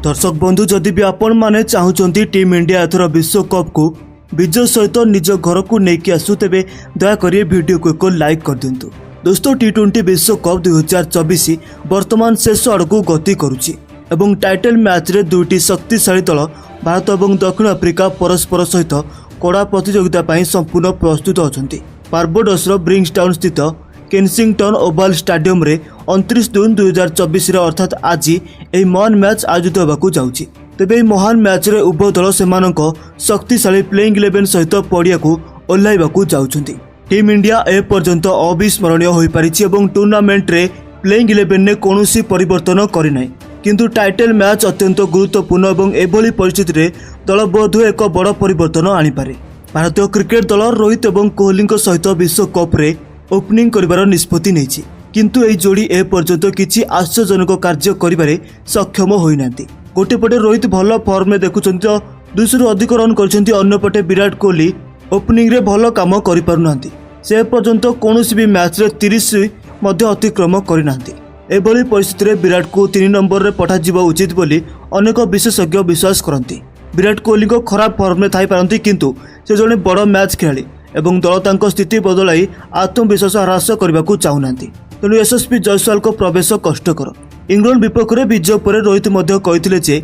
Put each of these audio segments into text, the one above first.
ଦର୍ଶକ ବନ୍ଧୁ, ଯଦି ବି ଆପଣମାନେ ଚାହୁଁଛନ୍ତି ଟିମ୍ ଇଣ୍ଡିଆ ଏଥର ବିଶ୍ୱକପ୍କୁ ବିଜୟ ସହିତ ନିଜ ଘରକୁ ନେଇକି ଆସୁ, ତେବେ ଦୟାକରି ଏ ଭିଡ଼ିଓକୁ ଏକ ଲାଇକ୍ କରିଦିଅନ୍ତୁ। ଦୋସ୍ତ, ଟି20 ବିଶ୍ୱକପ୍ 2024 ବର୍ତ୍ତମାନ ଶେଷ ଆଡ଼କୁ ଗତି କରୁଛି ଏବଂ ଟାଇଟଲ୍ ମ୍ୟାଚ୍ରେ ଦୁଇଟି ଶକ୍ତିଶାଳୀ ଦଳ ଭାରତ ଏବଂ ଦକ୍ଷିଣ ଆଫ୍ରିକା ପରସ୍ପର ସହିତ କଡ଼ା ପ୍ରତିଯୋଗିତା ପାଇଁ ସମ୍ପୂର୍ଣ୍ଣ ପ୍ରସ୍ତୁତ ଅଛନ୍ତି। ବାର୍ବଡୋସର ବ୍ରିଙ୍ଗଟାଉନ୍ ସ୍ଥିତ କେନସିଂଟନ୍ ଓଭାଲ ଷ୍ଟାଡିୟମରେ 29 ଜୁନ୍ 2024ରେ, ଅର୍ଥାତ୍ ଆଜି ଏହି ମହାନ ମ୍ୟାଚ୍ ଆୟୋଜିତ ହେବାକୁ ଯାଉଛି। ତେବେ ଏହି ମହାନ ମ୍ୟାଚ୍ରେ ଉଭୟ ଦଳ ସେମାନଙ୍କ ଶକ୍ତିଶାଳୀ ପ୍ଲେଇଂ ଇଲେଭେନ୍ ସହିତ ପଡ଼ିଆକୁ ଓହ୍ଲାଇବାକୁ ଯାଉଛନ୍ତି। ଟିମ୍ ଇଣ୍ଡିଆ ଏପର୍ଯ୍ୟନ୍ତ ଅବିସ୍ମରଣୀୟ ହୋଇପାରିଛି ଏବଂ ଟୁର୍ଣ୍ଣାମେଣ୍ଟରେ ପ୍ଲେଇଂ ଇଲେଭେନ୍ରେ କୌଣସି ପରିବର୍ତ୍ତନ କରିନାହିଁ। କିନ୍ତୁ ଟାଇଟଲ୍ ମ୍ୟାଚ୍ ଅତ୍ୟନ୍ତ ଗୁରୁତ୍ୱପୂର୍ଣ୍ଣ ଏବଂ ଏଭଳି ପରିସ୍ଥିତିରେ ଦଳ ବୋଧହୁଏ ଏକ ବଡ଼ ପରିବର୍ତ୍ତନ ଆଣିପାରେ। ଭାରତୀୟ କ୍ରିକେଟ ଦଳ ରୋହିତ ଏବଂ କୋହଲିଙ୍କ ସହିତ ବିଶ୍ୱକପ୍ରେ ଓପନିଂ କରିବାର ନିଷ୍ପତ୍ତି ନେଇଛି। କିନ୍ତୁ ଏହି ଯୋଡ଼ି ଏପର୍ଯ୍ୟନ୍ତ କିଛି ଆଶ୍ଚର୍ଯ୍ୟଜନକ କାର୍ଯ୍ୟ କରିବାରେ ସକ୍ଷମ ହୋଇନାହାନ୍ତି। ଗୋଟିଏ ପଟେ ରୋହିତ ଭଲ ଫର୍ମରେ ଦେଖୁଛନ୍ତି ତ 200ରୁ ଅଧିକ ରନ୍ କରିଛନ୍ତି, ଅନ୍ୟପଟେ ବିରାଟ କୋହଲି ଓପନିଂରେ ଭଲ କାମ କରିପାରୁନାହାନ୍ତି। ସେ ଏପର୍ଯ୍ୟନ୍ତ କୌଣସି ବି ମ୍ୟାଚ୍ରେ 30 ମଧ୍ୟ ଅତିକ୍ରମ କରିନାହାନ୍ତି। ଏଭଳି ପରିସ୍ଥିତିରେ ବିରାଟକୁ 3 ନମ୍ବରରେ ପଠାଯିବା ଉଚିତ ବୋଲି ଅନେକ ବିଶେଷଜ୍ଞ ବିଶ୍ୱାସ କରନ୍ତି। ବିରାଟ କୋହଲିଙ୍କ ଖରାପ ଫର୍ମରେ ଥାଇପାରନ୍ତି, କିନ୍ତୁ ସେ ଜଣେ ବଡ଼ ମ୍ୟାଚ୍ ଖେଳାଳି ଏବଂ ଦଳ ତାଙ୍କ ସ୍ଥିତି ବଦଳାଇ ଆତ୍ମବିଶ୍ୱାସ ହ୍ରାସ କରିବାକୁ ଚାହୁଁନାହାନ୍ତି। ତେଣୁ ୟଶସ୍ୱୀ ଜୟସ୍ୱାଲଙ୍କ ପ୍ରବେଶ କଷ୍ଟକର। ଇଂଲଣ୍ଡ ବିପକ୍ଷରେ ବିଜୟ ପରେ ରୋହିତ ମଧ୍ୟ କହିଥିଲେ ଯେ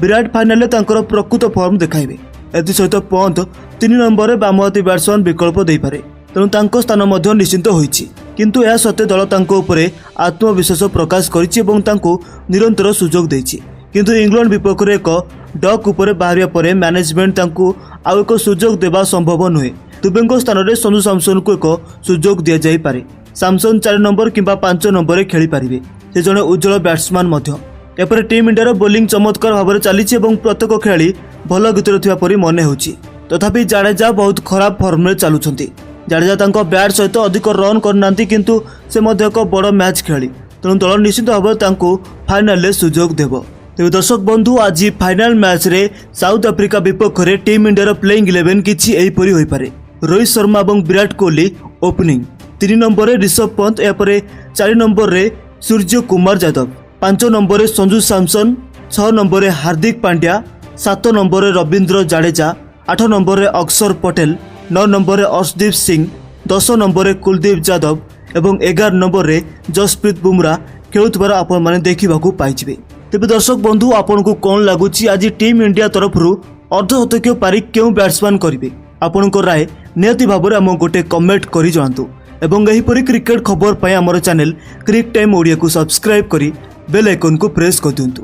ବିରାଟ ଫାଇନାଲରେ ତାଙ୍କର ପ୍ରକୃତ ଫର୍ମ ଦେଖାଇବେ। ଏଥିସହିତ ପନ୍ଥ 3 ନମ୍ବରରେ ବାମହାତୀ ବ୍ୟାଟ୍ସମ୍ୟାନ୍ ବିକଳ୍ପ ଦେଇପାରେ, ତେଣୁ ତାଙ୍କ ସ୍ଥାନ ମଧ୍ୟ ନିଶ୍ଚିତ ହୋଇଛି। କିନ୍ତୁ ଏହା ସତ୍ତ୍ୱେ ଦଳ ତାଙ୍କ ଉପରେ ଆତ୍ମବିଶ୍ୱାସ ପ୍ରକାଶ କରିଛି ଏବଂ ତାଙ୍କୁ ନିରନ୍ତର ସୁଯୋଗ ଦେଇଛି। କିନ୍ତୁ ଇଂଲଣ୍ଡ ବିପକ୍ଷରେ ଏକ ଡକ୍ ଉପରେ ବାହାରିବା ପରେ ମ୍ୟାନେଜମେଣ୍ଟ ତାଙ୍କୁ ଆଉ ଏକ ସୁଯୋଗ ଦେବା ସମ୍ଭବ ନୁହେଁ। ଦୁବେଙ୍କ ସ୍ଥାନରେ ସଞ୍ଜୁ ସାମସନଙ୍କୁ ଏକ ସୁଯୋଗ ଦିଆଯାଇପାରେ। ସାମସନ 4 ନମ୍ବର କିମ୍ବା 5 ନମ୍ବରରେ ଖେଳିପାରିବେ। ସେ ଜଣେ ଉଜ୍ଜଳ ବ୍ୟାଟ୍ସମ୍ୟାନ୍ ମଧ୍ୟ। ଏପରି ଟିମ୍ ଇଣ୍ଡିଆର ବୋଲିଂ ଚମତ୍କାର ଭାବରେ ଚାଲିଛି ଏବଂ ପ୍ରତ୍ୟେକ ଖେଳାଳି ଭଲ ଗତିରେ ଥିବା ପରି ମନେ ହେଉଛି। ତଥାପି ଜାଡେଜା ବହୁତ ଖରାପ ଫର୍ମରେ ଚାଲୁଛନ୍ତି। ଜାଡେଜା ତାଙ୍କ ବ୍ୟାଟ୍ ସହିତ ଅଧିକ ରନ୍ କରିନାହାନ୍ତି, କିନ୍ତୁ ସେ ମଧ୍ୟ ଏକ ବଡ଼ ମ୍ୟାଚ୍ ଖେଳାଳି। ତେଣୁ ଦଳ ନିଶ୍ଚିତ ଭାବରେ ତାଙ୍କୁ ଫାଇନାଲରେ ସୁଯୋଗ ଦେବ। ତେବେ ଦର୍ଶକ ବନ୍ଧୁ, ଆଜି ଫାଇନାଲ ମ୍ୟାଚ୍ରେ ସାଉଥ ଆଫ୍ରିକା ବିପକ୍ଷରେ ଟିମ୍ ଇଣ୍ଡିଆର ପ୍ଲେଇଂ ଇଲେଭେନ୍ କିଛି ଏହିପରି ହୋଇପାରେ। ରୋହିତ ଶର୍ମା ଏବଂ ବିରାଟ କୋହଲି ଓପନିଂ, 3 ନମ୍ବରରେ ରିଷଭ ପନ୍ତ, ଏହାପରେ 4 ନମ୍ବରରେ ସୂର୍ଯ୍ୟ କୁମାର ଯାଦବ, 5 ନମ୍ବରରେ ସଞ୍ଜୁ ସାମସନ, 6 ନମ୍ବରରେ ହାର୍ଦ୍ଦିକ ପାଣ୍ଡ୍ୟା, 7 ନମ୍ବରରେ ରବୀନ୍ଦ୍ର ଜାଡେଜା, 8 ନମ୍ବରରେ ଅକ୍ଷର ପଟେଲ, 9 ନମ୍ବରରେ ଅର୍ଶଦୀପ ସିଂ, 10 ନମ୍ବରରେ କୁଲଦୀପ ଯାଦବ ଏବଂ 11 ନମ୍ବରରେ ଜସପ୍ରୀତ ବୁମରା ଖେଳୁଥିବାର ଆପଣମାନେ ଦେଖିବାକୁ ପାଇଯିବେ। ତେବେ ଦର୍ଶକ ବନ୍ଧୁ, ଆପଣଙ୍କୁ କ'ଣ ଲାଗୁଛି, ଆଜି ଟିମ୍ ଇଣ୍ଡିଆ ତରଫରୁ ଅର୍ଦ୍ଧଶତକୀୟ ପାରି କେଉଁ ବ୍ୟାଟ୍ସମ୍ୟାନ୍ କରିବେ? ଆପଣଙ୍କ ରାୟ ନିହାତି ଭାବରେ ଆମକୁ ଗୋଟେ କମେଣ୍ଟ କରି ଜଣାନ୍ତୁ ଏବଂ ଏହିପରି କ୍ରିକେଟ ଖବର ପାଇଁ ଆମର ଚ୍ୟାନେଲ କ୍ରିକ୍ ଟାଇମ୍ ଓଡ଼ିଆକୁ ସବସ୍କ୍ରାଇବ୍ କରି ବେଲ୍ ଆଇକନ୍କୁ ପ୍ରେସ୍ କରିଦିଅନ୍ତୁ।